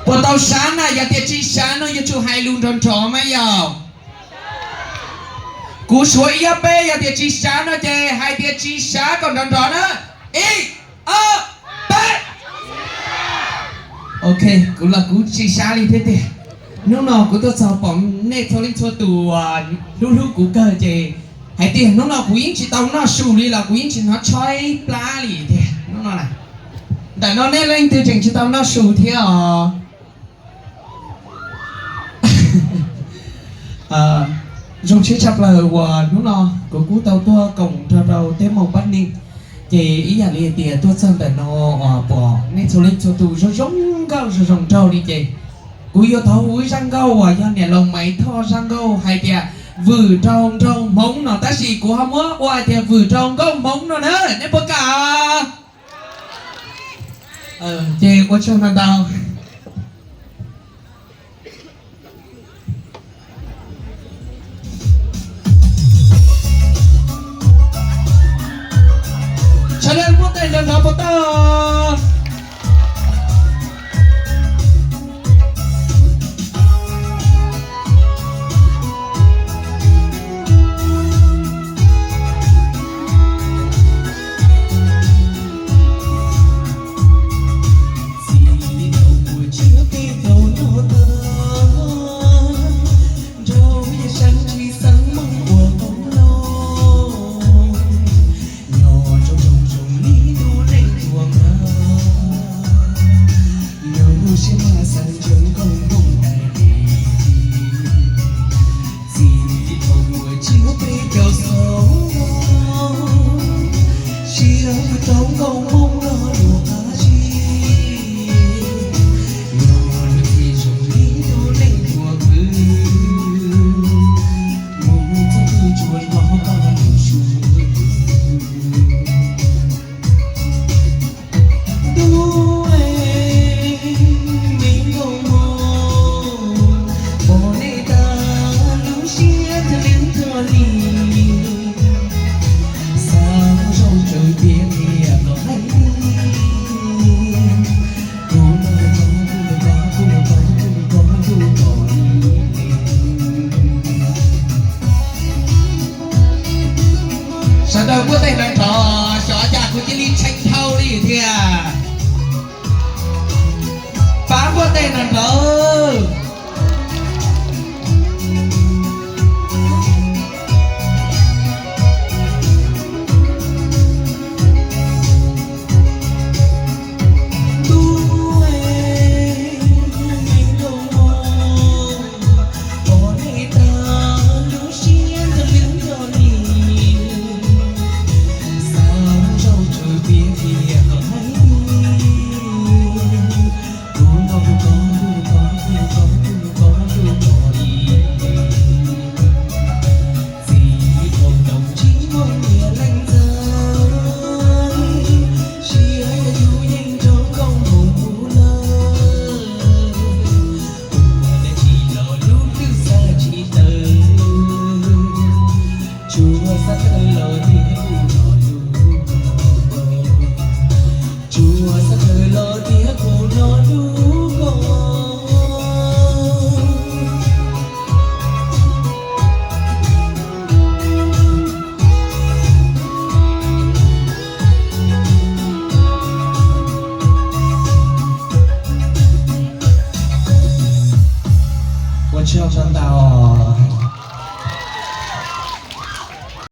Puas tau sab na? Yog tias tsis sab no yuav tsum hais lus nrov nrov mas yog. Kuv suav ib ob peb, yog tias tsis sab no ces hais tias tsis sab kom nrov nrov na. Ib, ob, peb. Ok, kuv los kuv tsis sab li thiab tiag. Hnub no kuv tuaj txog pom nej txhua leej txhua tus hlub hlub kuv kawg ces hais tias hnub no kuv yeej tsis tau noj su li los kuv yeej tsis hnov tshoib plab li tiag hnub no na. Ntawm no nej leej twg tseem tsis tau noj su thiab os? Zoo siab tshaj plaws uas hnub no kuv kuj tau tuaj koom nrog rau Teb Moos Pab Neeg, ces ib yam li hais tias tuaj txog ntawm no uas pom nej txhua leej txhua tus zoo zoo nkauj zoo zoo nraug li ces kuv yuav thov hu ib zaj nkauj uas yog niam laus Maiv Thoj zaj nkauj hais tias vwm rau nraug Hmoob no, tab sis kuv ho muab ua hais tias vwm rau nkauj Hmoob no na, nej puas kam? Ces ua tsaug ntau ntau. Sawv daws muab tes nrov nrov puas tau? Txij thaum mus txiv peb tau noj tag, nraug yaj sab tsis xeeb Hmoob ua qoob loo, nyob rau nroog zoo li ntuj leej tuaj nqa, lub siab mas xeeb ntsees nkauj Hmoob daim ris. Txij thaum mus txiv peb tau xaus, sib hawb rau nkauj Hmoob los lus qab zib, yog lub txim zoo li ntuj leej tuaj pw, mus txog twg tsuas hnov koj lub suab. Ntuj, me nkauj Hmoob, pom nej tag lub siab thwj lwb thwj li, xav mus zaum tsawv tiag tiag los hais li, kuv noj tau kuv noj tau kuv noj tau kuv noj tau kuv noj tau li. Sawv daws muab tej nrov nrov, xyov cas kuv cia li tshee dhau li thiab. Pab muab tej nrov nrov. Ntuj, me nkauj Hmoob, pom nej tag lub siab thwj lwb thwj li, xav mus zaum tsawv tiag tiag los hais li, kuv noj kuv kov kuv kov kuv kov kuv kov kuv kov li. Txij thaum ntawd tsis muaj nyias leej ntxawg, sij hawm yus yeej nrog nkauj Hmoob puv lawm. Ua dab tsi los lub hlwb xav tsis tawm, tsuas xav tawm los tiag kuv los lub, tsuas xav tawm los tiag kuv los lub ko. Ua tsaug ntau ntau.